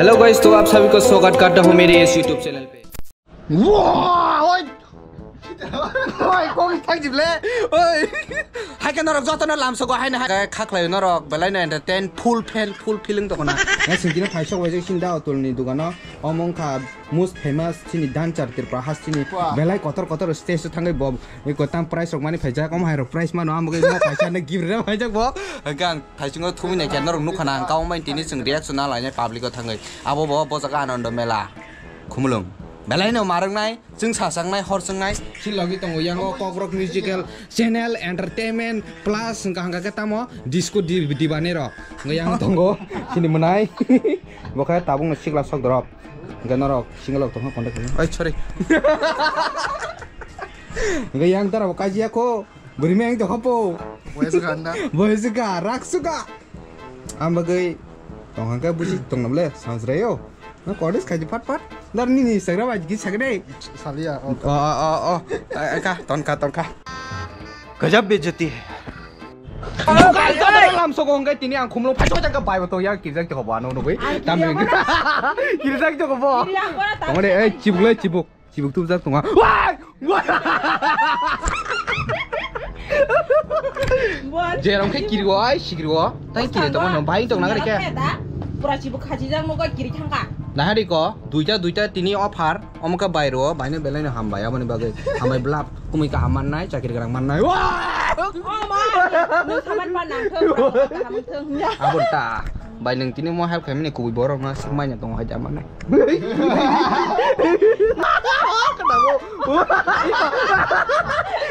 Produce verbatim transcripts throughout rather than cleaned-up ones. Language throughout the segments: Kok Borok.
Hello guys, तो आप सभी को स्वागत करता हूँ मेरे इस YouTube चैनल पे। Wow, oi. Oi, kok thang jible. Oi. Hai ke norok joto no lamsogo hai na hai. Khaklai norok belai no entertain, full fan, full feeling tongona. Ngai singkino thaisok bai sing da otol ni dugano. Omong kha most famous chini dancer Tripura has chini belai kotor kotor stage o thangwi bo. Eko tam prize rok mani phaijak, omo hai rok prize mano, amo khe mo kaisa na gift rok phaijak bo. Hwnkhe ang thaichungo thumui naikhe norok nukha na, ang kau mai tini chwng reaction na lainai public o thangwi. Abo bo bo jaga Anando Mela. Khumulwng. Belai no marwk nai, chwng sachak nai, hor chwng nai. Chini logi tongo yang o Kokrok Musical Channel Entertainment Plus hwnkha hwnkha khe tamo Disco Di-, Dibani rok. Hwnkhe yang tongo chini mwnai. Bo khe tabuk no sikla sok dorop. Hwnkhe norok single rok tongkha contact khaino. Oi, sorry. Hwnkhe yang dara bo kajiya kho. Bwrwi meng tongkha po. Boyes ganda. Boyes ga, raksu ga. Ang bagwi tongkha khe busi tongna bole, samsrai yo. Na kodes khaji phat phat. Dar nini Instagram aji ki sagde. Salia, oh. Oh, oh, oh, oh. Ai, ai, ka, ton ka, ton ka. Gajab bejati hai. Lamsogo hwnkhe tini ang khumlung phaiso jang khe bai bo to yang kirjak toko bo ano nugwi. Ai, tamni kirjak bo na. Kirjak toko bo. Kirjak bo na, tamni. Tongde, ei, chibuk le, chibuk. Chibuk tubjak tongo. Wai! Wai! Jerong khe kiriwo, ai, sikiriwo. Tai kiri tongma no, bai tong nang rikhe. Pura chibuk khajijak nogo kiri thangkha. Nahari ko, duita, duita tini offer. Omo khe bai rwo, bai no belai no hambai, aboni bagwi hambai blap, kumui kaham mannai, chakri gwnang mannai. Wah! Oh, ma, nwng saman pa nang thung, kaham thung. Abo ta, bai nwng tini mo help khaimani kubui borok no sukmai no tongo hai jamanai.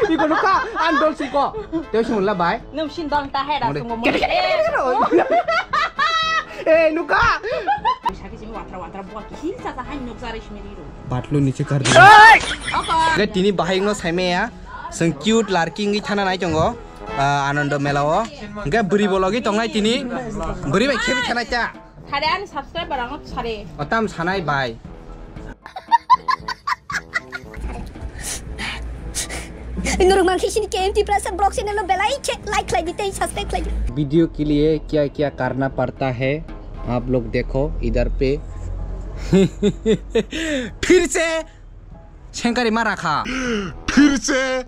Iko nuka, an dol siko. Teo sumula bai. Nwng sin dong ta hai da sumo mo. Eh, nuka. Saki simi watra watra bo ki hin sa sa hai nuk jare simi riro. Patlu niche kar di. Hwnkhe tini bahai wngno saimaya, chwng cute larki wngwi thana nai tongo, ah, Anando Mela o. Hwnkhe bwrwi bo logi tongnai tini, bwrwi bai khebwi thanai ta. Sare ani subscriber ang sare. O tam sanai bai. Norok mang khe sini K M T Prasad vlog channel no belai khe like khlai di tei subscribe khlai di. Video के लिए क्या क्या करना पड़ता है, आप लोग देखो इधर पे। फिर से सेंकरी मारा खा। फिर से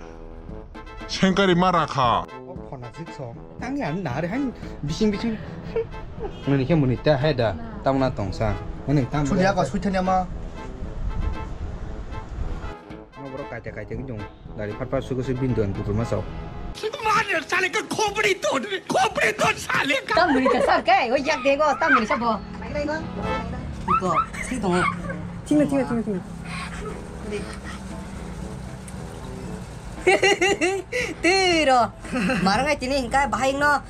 सेंकरी मारा खा। O phona jik song. Tang ya nari han bising bising. Muni khe muni ta hai da. Tam na tong sa. Muni tam. Chulia ko suithani ama. Ano borok kaite kaite wng tong. Dari phat phat sugo se bin don kutul ma sao. Mother sale ka khopri ton, khopri ton sale ka. Tam muni ta sa kai, o yak de go, tam muni sa bo. Iko, si tongo. Thingna, thingna, thingna, thingna. Tiro. Marang ai tini hingka bahai wngno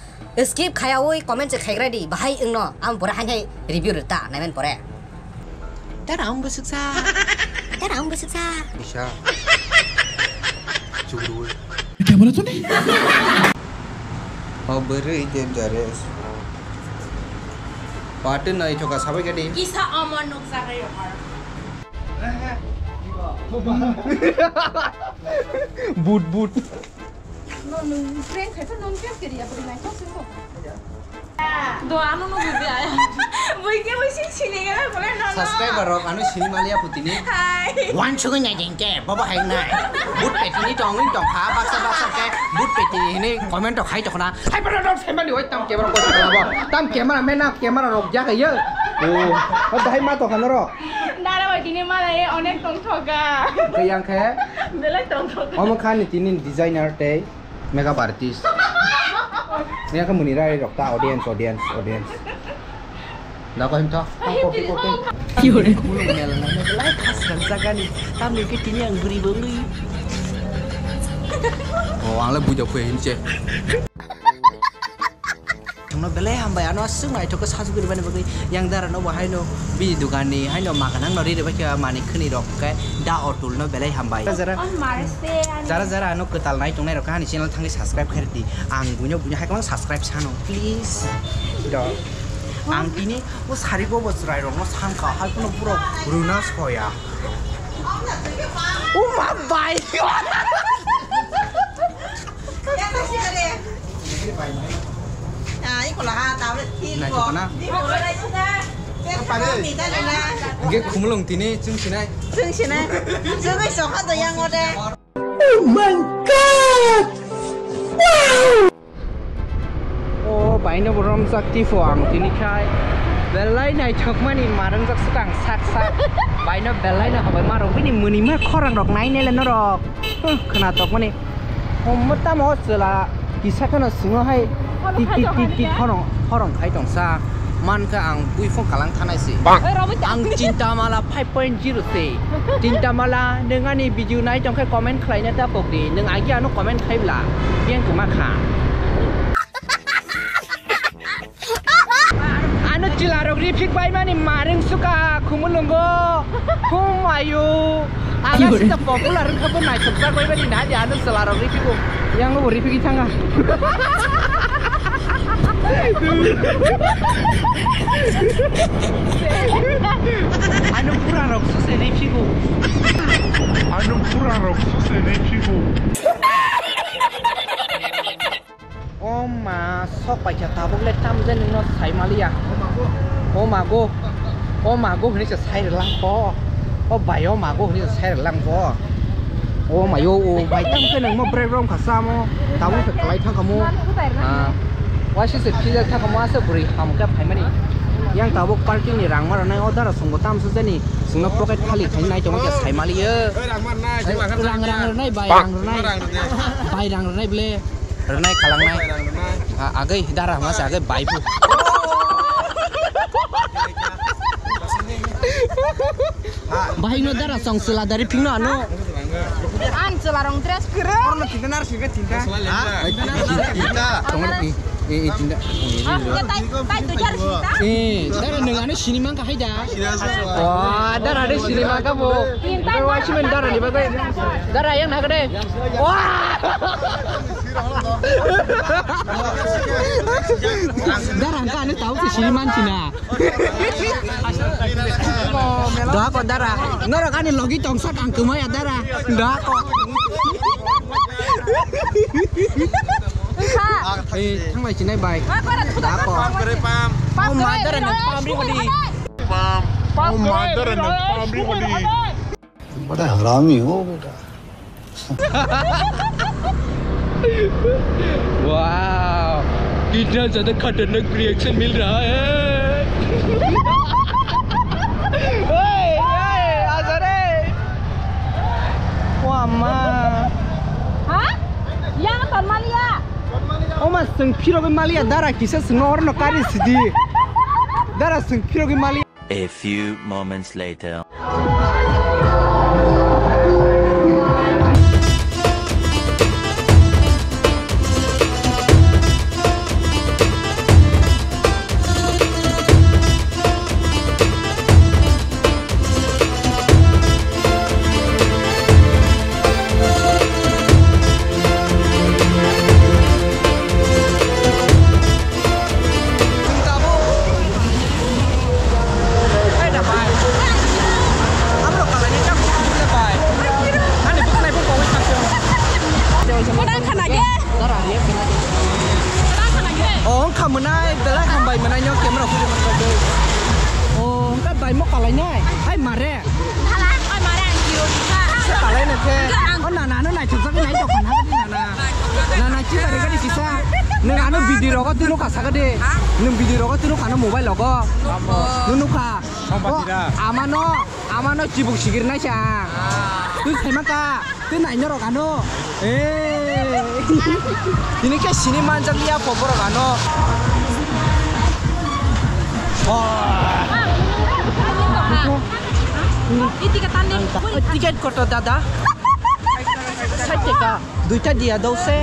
skip khaya ui comment se khaigra di. Bahai wngno ang pore hai hai review rita naimen pore. Tara ang bwswksa. Tara ang bwswksa. Isa. Chukru. Kya bola tune? Oh, beri dangerous. Pati nai thoka sabai gadi. Kisa ama nuksa kayo har. But, but. No, no, prank khai to, no, prank kiri ya, beri nai to, sing to. Do, ano no, beri aya. Bui ke bui sing sini gala, bole no, no. Subscriber rok, ano sini malia putini. Hai. Wan sugun ya jengke, baba hai nai. But petini tong, tong kha, baksa, baksa ke, but petini ini comment to khai to khna. Hai, bro, no, semani, oi, tam camera ko, tam camera, mena camera rok jaga ya. Oh, oh, dahai ma to khana ro. Dara bai tini mala ye onek tong thoga. Khe yang khe? Belai tong thoga. Omo kha ni tini designer tei makeup artist. Ni khe muni rai rok ta audience, audience, audience. Da ko him tho. Ai, him tini tho. Ki hore? Mel na mel lai khas kan jaga ni. Tam ni ke tini ang bri bongri. Oh, ang le bujo khe him che. Thangno belai hambai, ano aswk naithok khe sajagwi rwbani bagwi. Yang dara no bo haino bini dogan ni haino makanang no ri rwbaikha mani khwnwi rok, khe da Otul no belai hambai. Jara jara, jara jara ano kwtal nai tongnai rok khe ani channel thangwi subscribe khairwdi. Ang buino buino hai kwbang subscribe sano please. Do. Ang tini o sari bo bo chwrai rok no sankha, hai kuno borok rwna soya. O ma bai. Nai ko na. Hingke khumulwng tini chwng sinai. Chwng sinai. Chwngwi sokha do yang ode. Oh my God! Wow! O baino bo romjak tipo ang tini khai. Belai naithokmani marangjak swkang sak sak. Baino belai no habai ma rok bini mwnwi ma khorang rok nai nele norok. Huh, khwna tokmani. Hom tamo chwla kisa kheno swngo hai tik tik tik tik khorong khorong khai tongsa. Mankha ang buiphang kalang thanai se. Ang Chintamala five point zero se. Chintamala, nwng ani video nai tongkhe comment khlaina ta pokdi. Nwng agi ano comment khaibla. Yang kwma kha. Ano chwla rok rifik bai mani maring suka khumulungo. Khum ayu. Aga sita popular wngkha bo naithok jak bai mani nadi ano chwla rok rifigo. Yang bo rifik thanga. Ano pura rok suse rifigo. Ano pura rok suse rifigo. O ma, sok paikha tabuk le tamjani no sai maliya. O ma go. O ma go hwnwi se sai rwlang bo. O bai o ma go hwnwi se sai rwlang bo. O ma yo o bai tam khe nang mo brek rom kha samo. Tabuk se kalai thang kamo. Ah. Waisa se phijak thang kamo asa bwrwi ham khe phaimani. Yang tabuk parking ni rang ma rwnai o dara songo tam sujani. Sungno pocket khali khai nai tongma khe sai maliya. Rang rang rwnai bai rang rwnai. Bai rang rwnai ble. Rwnai kalangnai. Bai rang rwnai. A-, agwi dara hwnma se agwi bai phu. Bahai no dara song chwla dari phingno ano. An chwla rong dress kwrwi. Orno tinta nar singke tinta. Ha? Tinta. Tongor i, i, i, tinta. Ah, ya tai, tai tu jar sinta. Eh, dara nwng ano sini mangka hai da. Wah, dara de sini mangka bo. Tinta. Wah, simen dara ni bagai. Dara yang nak de. Wah. Dara angka ani tau ke sini manchina. Doa ko dara. Norok ani logi tongsa kang kumaya dara. Doa ko. Eh, thanglai chinai bai. Doa ko. Oh, ma dara nang pam ri hodi. Pam. Oh, ma dara nang pam ri hodi. बड़ा हरामी हो बेटा। Wow, कितना ज्यादा खतरनाक रिएक्शन मिल रहा है। Hey, hey, आजा रे। Wah, ma. Ha? Yang ton maliya. Oma seng phiro ke maliya dara kisa seng orno kari sidi. Dara seng phiro ke maliya. A few moments later. Hai da bai. Amro kalani chak chak le bai. Ani buknai bo kowai chak chak. Koda khana ge. Koda khana ge. Oh, wngkha mwnai, belai hambai mwnai nyo camera khudu mwnai. Oh, wngkha bai mo kalai nai. Hai mare. Thala, oi mare ang kiro kha. Kalai na khe. Ang. Oh, nana no nai chak chak nai do khana nana. Nana, chibari gani kisa. Nwng ano bidi rogo tunu kha saka de. Ha? Nwng bidi rogo tunu khano mobile rogo. Nokho. Nunu kha. Song pati da. Oh, amano, amano chibuk sigir nai sa. Ah. Tu sai maka, tu nai norok ano. Eh. Tini khe sini manjak ya po borok ano. Oh. Ticket koto dada? Sait taka. Duita diya daw se.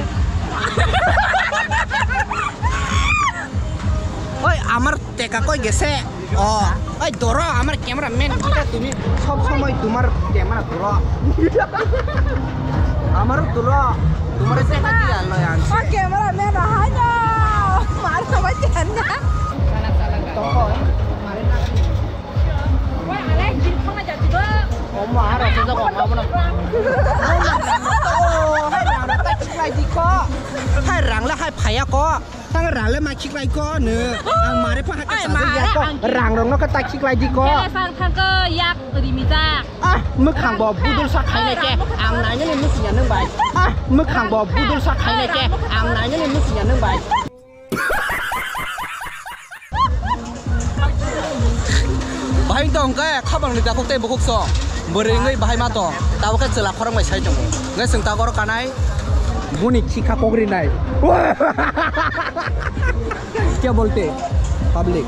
Oi, amar teka koi gese. Oh, oi, doro, amar camera man, kita tumi sob somoi tumar camera doro. Amar doro, tumar teka diya lo yan. O camera man, hanya. Mar somoi tiyan na. Toko. Omo aro se jago omo na. Hai rang le hai phaya ko. Tang rale ma khiklai ko no. Ang mare pa hakhe Ai, sajak mare ya ko. Ang rang rong no khe ta khiklai di ko. Khe sang thang ko yak rimijak. Ah, mwkhang bo budul sa khainai khe. Ang nainani mwsingya nung bai. Ah, mwkhang bo budul sa khainai khe. Ang nainani mwsingya nung bai. Bahai tong khe khabangni takhuk tei bukhuk song. Bwrwi wngwi bahai ma tong. Tabuk khe chwla khorang bai sai tongo. Nge chwng ta goro kanai. Buni khikha kok rinai. Kya bolte? Public.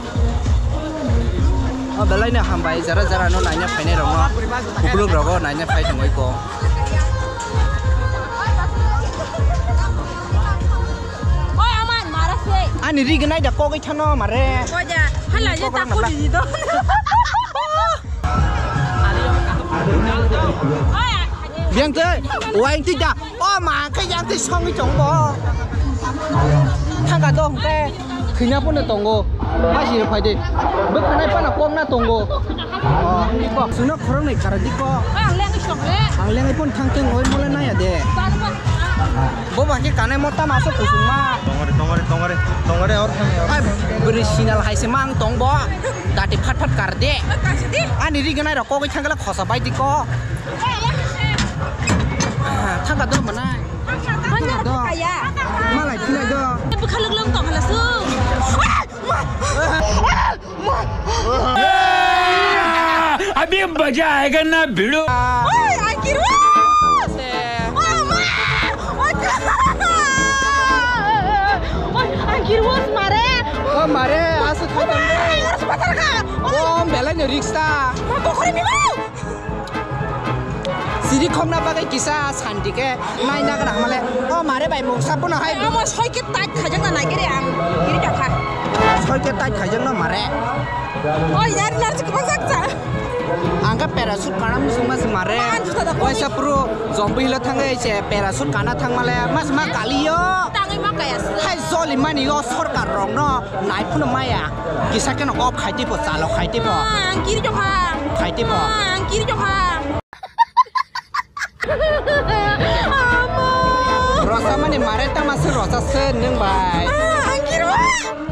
O belai no hambai jara jara no naina phainai rok no. Bukluk rogo naina phai tongwi ko. Oi, aman, mara se. Ani ri gnai da kogwi thano mare. Koja, hala je ta kuli di do. Oi, Biang te, wain ti da. O ma khe yang te songwi tong bo. Thangka dong te. Khina pono tongo. Pasi phai de. Bwkhanai pana kok na tongo. Oh, ko, suno khoroknwi kara di ko. Ang lengwi song le. Ang lengwi pon thang thung, oi mole naya de. Bo ba khe kanai mo tama so kusung ma. Tongore, tongore, tongore, tongore, or thang, or. Ai, bwrwi sinal hai se mang tong bo. Dati phat phat kar de. Kasi di. Ani ri gnai rok kogwi thang gala khosa bai di ko. Thang ka do manai. Thang ka do. Malai thilai do. Bwkha lok lok tong hala su. अभी मजा आएगा ना भिड़ो। Oi, ang kirwa! Oi, ma! Oi, ang kirwa mare! O mare, asu khatam de. Oi, asu patar ka! O belai no riksta. Ma bokori ni mau! Siri khokna bagwi kisa santi khe naina gana hamale. O mare bai mungsa pono hai. Amo soi khe tait khaijak na nai khe re ang. Kiri ka kha. Soi khe tait khaijak no mare. O yar nar chik bajak cha. Ang khe parachute kana musung mas mare. Waisa puro jombo hilo thangwi se parachute kana thangmale mas ma kaliyo. Tangwi ma kaya se. Hai joli mani o sorkar rok no. Nai phunu maya. Kisa keno off khai tipo, chalo khai tipo. Ma, ang kiri jokha. Khai tipo. Ma, ang kiri jokha. Amo. Rosa mani mare tama se rosa se nung bai. Ma, ang kiri wa.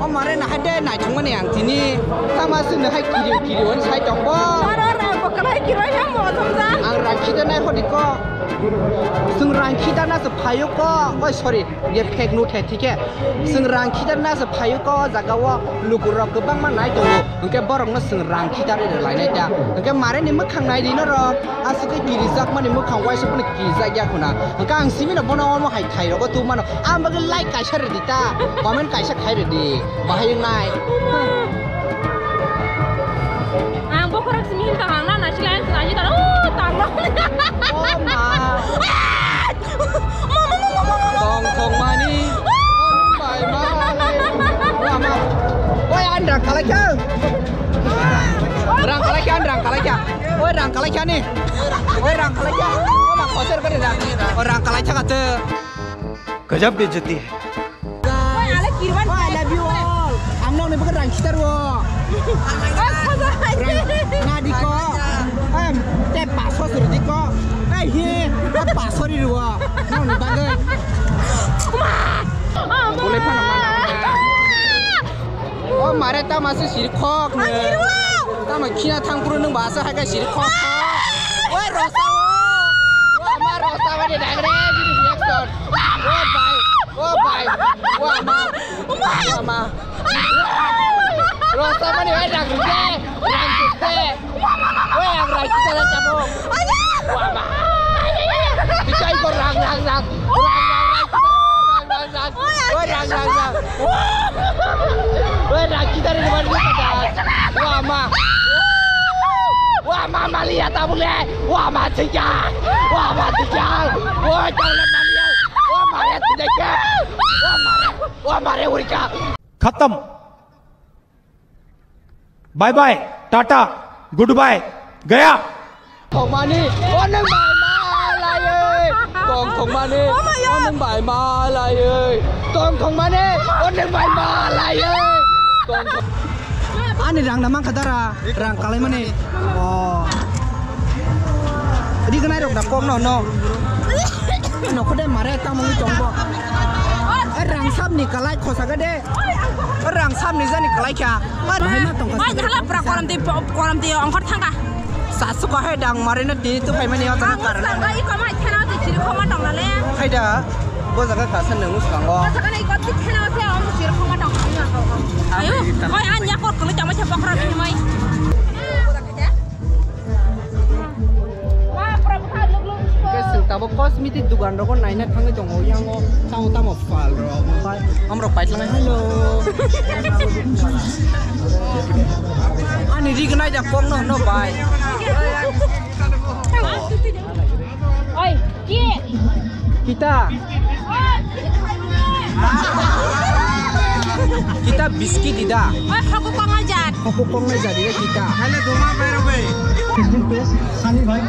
O mare na hade nai thung mani ang tini. Tama se nung hai kiri kiri on sai tong bo. Aro aro bokal hai kiri ya mo thong ja. Ang rakhi de nai hodi ko. Sung rakhi da na se phayo ko. Oi sorry. Ye fake no the thike. Sung rang khitar na se phayu ko jaga o lukurok kwbangma nai tongo. Hwnkhe borokno sung rang khitar ri lainai ta. Hwnkhe mare ni mwkhang nai rino rok. Aswk khe kirijak mani mwkhang waisa phano kirijak ya khuna. Hwnkhe ang simi no bono omo hai thai rogo tubmano. Ang bagwi like kaisa rwdi ta. Comment kaisa khai rwdi. Bahai wngnai. Ang bokhorok simi himkha ang na nasi lain sing aji taro tanglo. Oh ma. Tong thong mani. Bai ma. Lama. Oi, ang rang kalai kha. Rang kalai kha, ang rang kalai kha. Oi, rang kalai kha ni. Oi, rang kalai kha. Oma koser kare da. Oi, rang kalai kha kate. गजब बेइज्जती है। Oi, ale kirwan. Oi, I love you all. Ang nokni bagwi rang khitar o. Oi, khoja hai. Rang, na di ko. Em, te paso suru di ko. Ai hi, te paso ri ro. Nokni bagwi. Bole phano mana. O mare tama se siri khok ne. Tama khina thang phuru nung ba sa hai ka siri khok khok. Oi rosa o. Wa ma rosa wa de dang re bini reaction. Wa bai. Wa bai. Wa ma. Wa ma. Rosa mani oi dang re. Dang re. Weh, ang rai kita lah cabut. Wah, bah. Kita ikut rang, rang, rang. Rang, rang, rang, kita rang, rang, rang. Weh, rang, rang, rang. Weh, rang kita dari mana kita dah? Wah, ma. Wah, ma, ma, lihat tak boleh. Wah, ma, tiga. Wah, ma, tiga. Wah, jangan mania. Wah, ma, lihat tidak. Wah, ma, wah, ma, lihat urika. खत्म। Bye bye, tata, goodbye, gaya। Thongmani, o nwng bai ma laiwi. Tong thongmani, o nwng bai ma laiwi. Tong thongmani, o nwng bai ma laiwi. Tong thong- Ani rang na mankha dara, rang kalaimani. Oh. Rignai rok da kok no no. Nokho de mare tamoni tongbo. Rangsap ni kalai khosa gede. Rangsap ni jani kalai kha. Bahai ma tongkha. Oi, jala pura korom ti, korom ti ongkhor thangka. Sasu ko hai dang mare na tini tu hai mani o jaga karna. Oi, ko mai thena ti chiri khoma tong le. Hai da. Bo jaga ka san nang usang o. Bo jaga nai ko ti thena se o chiri khoma tong. Ayo, oi, an ya ko kulu chama cha pokra bi mai. Ke sing tabuk cosmetic dukan rogo naina thangwi tongo, yango tamo tamo pal rok. Amrok paitlang, hello. Ani rig nai da kong no no bai. Oi, ki? Kita. Kita biskit dida. Oi, haku kong ajar. Haku kong ajar dida kita. Oi, oi, oi, oi, oi,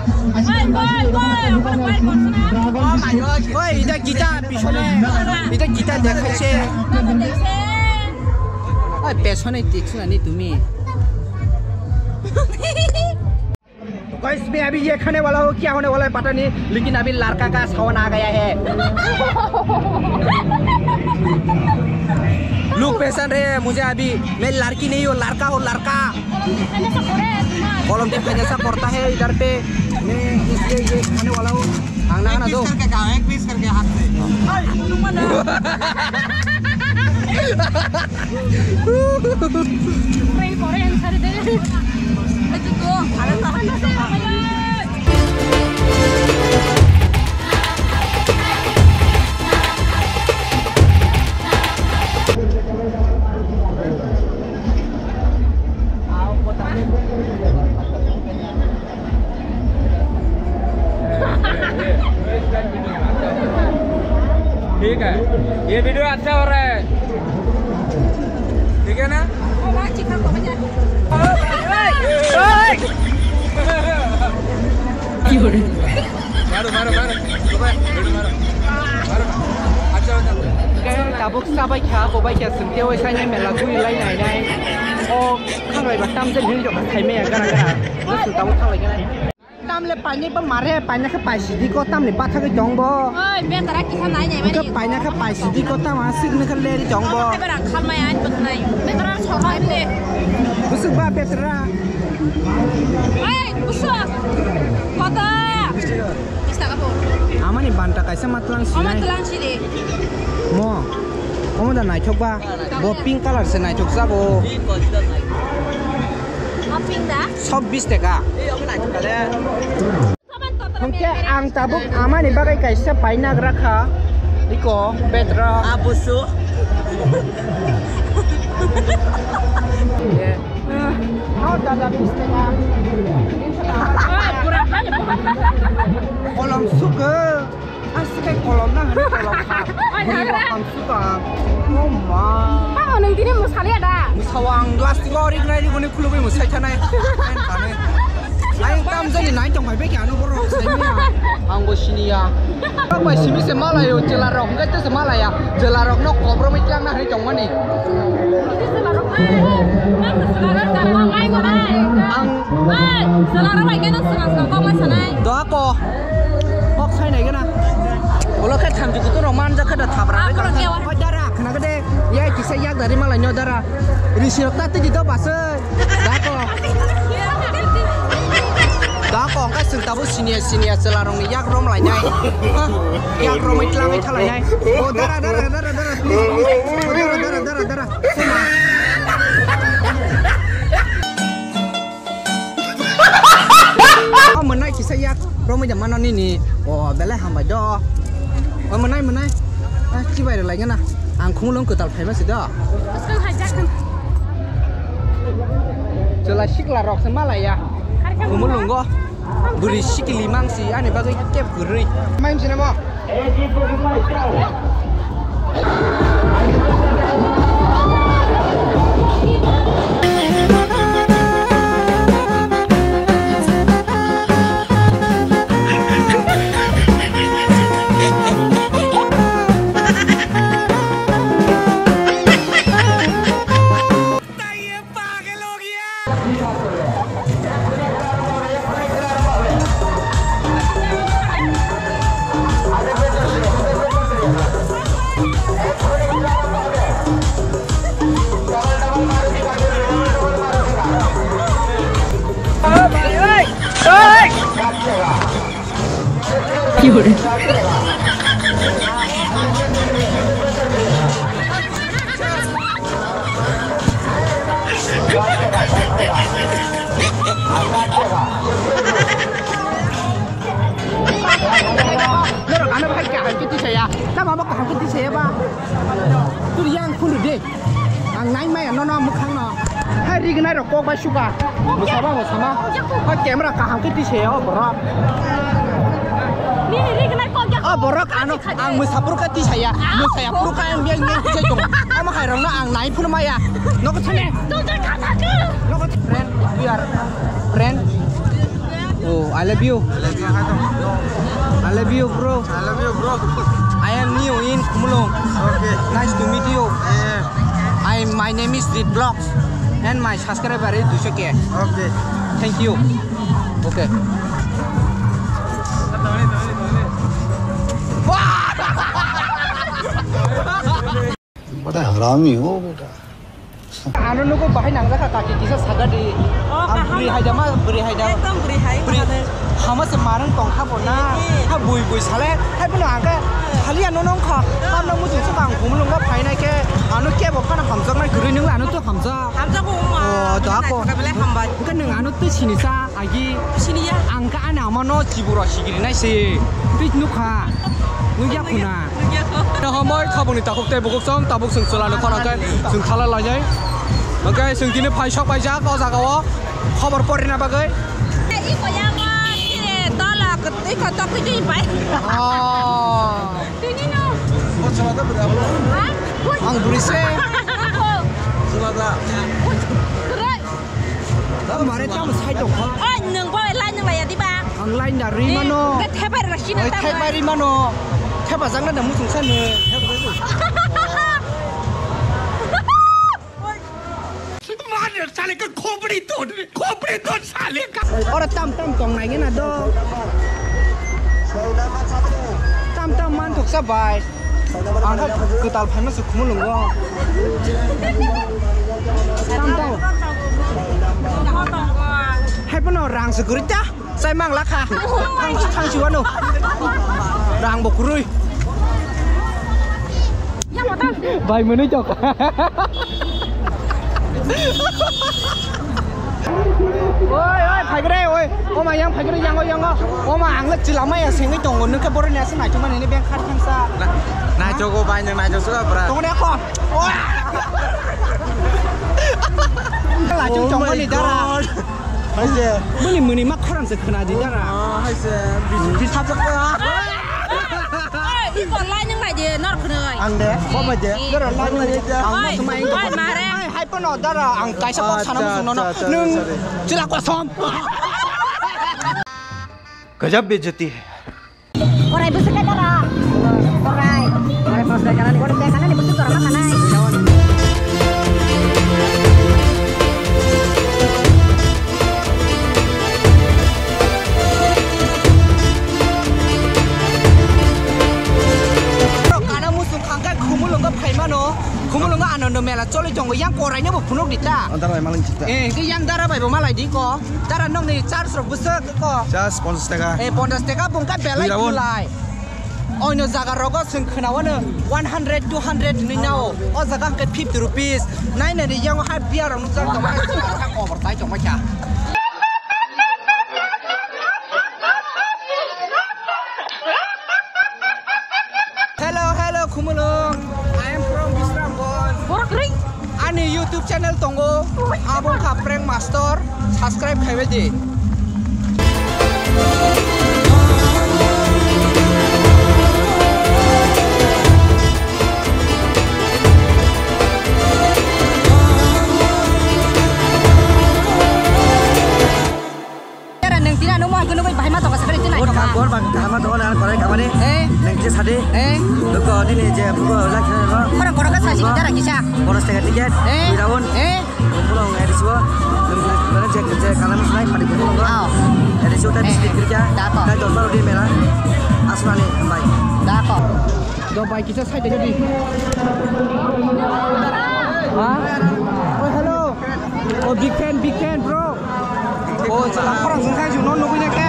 oi, oi. Oi, ida kita pisone. Ida kita dekhaise. Oi, pisone tiksunani tumi. Guys, मैं अभी ये खाने वाला हूँ, क्या होने वाला है पता नहीं, लेकिन अभी लड़का का सावन आ गया है। लोग पहचान रहे हैं मुझे अभी, मैं लड़की नहीं हूँ, लड़का हूँ, लड़का। कॉलम टिप का जैसा पड़ता है इधर पे, मैं इसलिए ये खाने वाला हूँ। Ang na, ano do? Piece करके खाओ, एक पीस करके हाथ से। ठीक है, ये वीडियो अच्छा हो रहा है, ठीक है ना? मारो, मारो, मारो। मारो। अच्छा, अच्छा। Tabuk sabai kha, bobai kha, sengke oi sainai mela guri lai nai nai. O khanglai ba tamjani hwnwi rok kha saimaya gara gara. Bwswk tabuk thanglai gana. Tamle painai ba mare, paina khe paisidi ko, tamni bathagwi tong bo. Oi, betara kisa nai nai mani. Hwnkhe paina khe paisidi ko, tamo aswk nokha leri tong bo. Betara khalmai ani bwkhnai. Betara sokha ani de. Bwswk ba betara. Oi, bwswk. Kota. Bis taka bo. Amani banta kaisa matlang sinai. Matlang sidi. Mo. Omo da naithok ba. Bo pink color se naithok sa bo. Ma pink da? Sob bis taka. Hwnkhe ang tabuk amani bagwi kaisa painagra kha. Iko betra. Abusu. No, dada, bis taka. Kolom suka. Aswk khe kolom na hwnwi kolom kha. Oi, hwnwi hwnwi. Bo ham sukang. Oh ma. Tamo nwng tini mwsaliya da? Mwsao ang glass tigo rig nai rigoni khulugwi mwsai thanai. Ang tamjani nai tong bai beke ano borok sai manya. Ang bo siniya. Ang bai simi se malayo, chwla rok hwnkhe tese malaya. Chwla rok no kobromwi tlang na hwnwi tongmani. Ang Doa ko. Kok sai nai gana. Ulo khe thamchi kutung rok manjak khe da thabra. Oi dara, khna gede. Ya kisa yak dari malai nyo dara. Risi rok ta tigi do basai. Da ko. Da ko, angka sing tabu senior senior chwla rok ni yak rom lai nai. Ha? Yak rom ai tlang ai thalai nai. O dara, dara, dara, dara, please, please. O dara, dara, dara, dara. O mwnai kisa yak romwi da mano nini. O belai hambai do. O mwnai, mwnai. Ah, chibai rwlai gana. Ang khumulwng kwtal phaima si do. Bwskang hai jak. Chwla sikla rok se malaya. Khumulwngo. Bwrwi sikili mangsi ani bagwi kep kwrwi. Mai msina mo. Norok ano bahai kaham khe tisaya. Tamo abo kaham khe tisaya ba? Turi yang phundu de. Ang nai maya nono mwkhang no. Hai rignai rok kok bai suka. Mwsaba mwsama. O camera kaham khe tisaya o borok. Nini rignai kok ya. O borok ano ang mwsapur khe tisaya. Mwsaya pur khe ang yang yang tisai tong. Amo hai rok no ang nai phunu maya. Nogo thane. Nogo friend, we are friend. Oh, I love you. I love you, bro. I love you, bro. I am new in Khumulwng. Okay. Nice to meet you. Yeah. I, my name is Rit Vlogs and my subscriber is two K. Okay. Thank you. Okay. बड़ा हरामी हो बेटा। Ano nugo bahai nangjakha kaki kisa sagadi. Oh, ang kaham. Bwrwi haida ma, bwrwi haida. Ekdom bwrwi hai. Bwrwi hama se marang tong kha bo na. Eh, eh. Ha bui bui sale, hai bono ang khe khali ano nong kha. Tam nang muchung se bang Khumulwng ga phainai khe ano kebo phano hamjaknai kwrwi, nung ano to hamjak. Hamjago ma. Oh, da ko. Belai hambai. Hwnkhe nwng ano twi sini sa. Agi siniya. Ang kha ani ama no chibura sigiri nai se. Twi nukha. Nukya khuna. Nukya kho. Hambai khaboni takhuk tei bukhuk song tabuk sung chwla no khorang khe sung thala lainai. Hwnkhe sung tini phai sok paijak o jaga o khobor porina bagwi. Iko ya ma kire dola iko tokwi twi pai. Oh. Tini no. Ha? Ang bwrwi se. Kore. Mare tamo sai tongkha. Oi, nwng bo line nang laya diba? Ang line da ri mano. Ke thepai rasi na. Oi, tamo. Thepai ri mano. Thepa jangna da muchung sa nw. Mane sale ka khopri ton, khopri ton sale ka. Ora tam tam tong nai na do. Tam tam man thok sa bai. Ang kha kwtal phaima se Khumulwngo. Tam tam. Hai bono rang se guri ta. Sai mang lakha. Thang, thang si wano. Rang bo kurui. Bai mwnwi chok. Oi, oi, phaigre, oi. Oma yang phaigre, yango, yango. Oma ang le chila maya sengwi tongo. Nokhe boroni asa naichomani ni beng khat thangsa. Na, naichogo bai, nang naichok suka bra. Tongone ko. Lachung chongmani dara. Haise. Bini muni ma khorang se khna di dara. Ah, haise. Bis, bis hapjak ka. Oi, iko lai nang lai de, nor khna. Ang de, bo ba de. Dara lai nang lai de. Ang ma sumai. Oi, mare. Hai, hai pono dara, ang kaisa kok sana musuno. Acha, acha, acha, sorry. Nung chila kosom. Gajab bejati hai. Korai bwswk khe dara. Korai. Korai bwswk khe nani. Korai bwswk khe nani, bwswk korai ma kanai. Kana muchung khangkhe Khumulwngo phaimano. Khumulwngo Anando mela choli tongo, yang koraino bo phunuk di ta. O dara bai malang chita. Eh, ke yang dara bai bo malai di ko. Dara nokni charge rok bwswk ko. Charge ponchash taka. Eh, ponchash taka bung ka belai Bira won. Khulai. Oino jaga rogo chwng khwnawano one hundred, two hundred hinwi nao. O jaga hwnkhe fifty rupees. Nai nai ri yang hai biya rok nukjak tong hai. Kobor tai tong kha. Hello, hello, Khumulwng. I am from Bisramganj. Borok ring. Ani YouTube channel tongo, abo wngkha Prank Master, subscribe khaibai di. Tara nung tira nung mohai kunui bahai ma toka sakari tinai. Bor toka. Bor bang kaham ma toka na korai kamani. Eh. Nung je sadi. Eh. Nung ko dini je buko lakhe no. Khorang khorang ka sasi tara kisa. Bonus tega ticket. Eh. Dui round. Eh. Buko nung edisi wo. Nung je je kalam sunai padi buko nung. Aw. Edisi wo ta biscuit kirja. Da ko. Ta dorbar di mela. Asmani bai. Da ko. Do bai kisa side di. Ha? Oh, hello. Oh, big fan, big fan, bro. Oh, chwla khorang song khai jung no nugui na khe.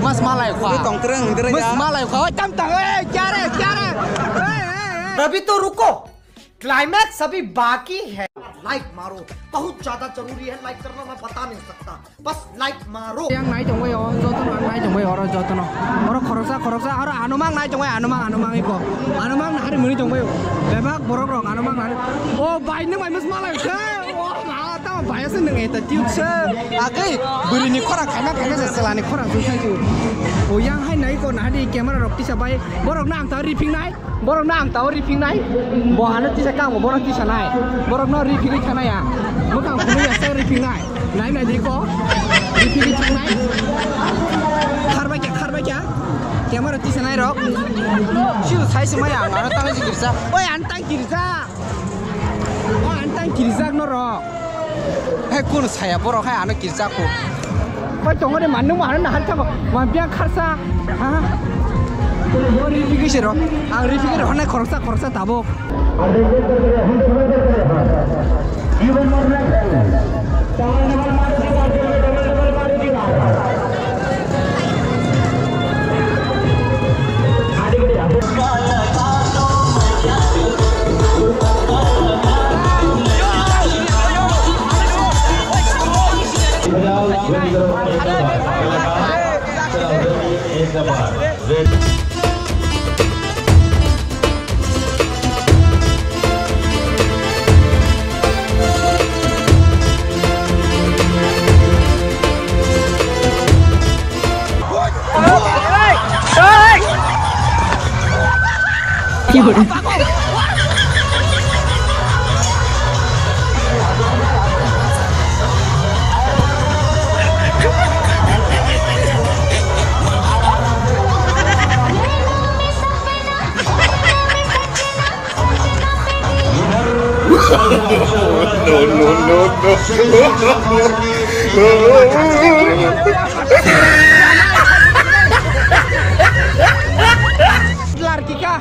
Mas malai kha. Tongkreng hindre ya. Mas malai kha. Tam tang, eh, kya re, kya re? Eh, eh, eh. अभी तो रुको, क्लाइमैक्स अभी बाकी है। लाइक मारो, बहुत ज्यादा जरूरी है, लाइक करना मैं बता नहीं सकता, बस लाइक मारो। Yang nai tongbai o, jotono ang nai tongbai oro jotono. Oro khoroksa, khoroksa, oro anumang nai tongbai, anumang, anumang iko. Anumang nahari muni tongbai o. Bebak borok rok anumang nahari. O bai nwng bai mas malai khe. O ma ta bai se nwng eta tube se. Agei bwrwi ni khorang khaima khaima se selani khorang se sai. O yang hai nai ko nahari camera rok tisa bai. Borok na ang ta riping nai. Borok no ang tao riphingnai. Bo ano tisa kamo, bono tisa nai. Borok no riphigwi thanai ang. Mwkhang phunui ya sak riphingnai. Nai nai di ko. Riphigwi thanai. Kharbai kya, kharbai kya. Camera tisa nai rok. Siu sai se maya ang ano tang si girja. Oi, ano tang girja. O ano tang girjak no rok. Hai kunu saya borok hai ano kirjaku. Koi tongo de manung ma ano nahar tamo. Ma biang kharsa. Ha? Bo riphigwi se ro. Ang riphigwi ro honai khoroksa khoroksa tabuk. No, no, no, no. Larkika,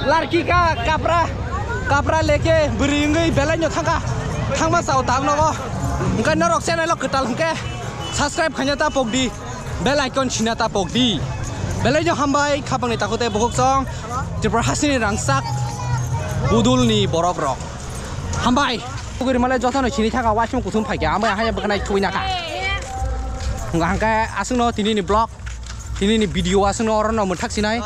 larkika, kapra, kapra leke, bwrwi wngwi belai no thangkha. Thangma sao tak nogo. Hwnkhe norok channel o kwtal hwnkhe subscribe khaina ta pokdi. Bell icon sina ta pokdi. Belai no hambai khapangni takhuk tei bukhuk song Tripura hasini rangchak budulni borok rok. Hambai. Puguri male jotono sini thaka waisung kuthum phaikha ambai haya bwkhanai thuina kha. Hwnkha hwnkhe aswkno tinini vlog, tinini video aswkno orono mwthak sinai.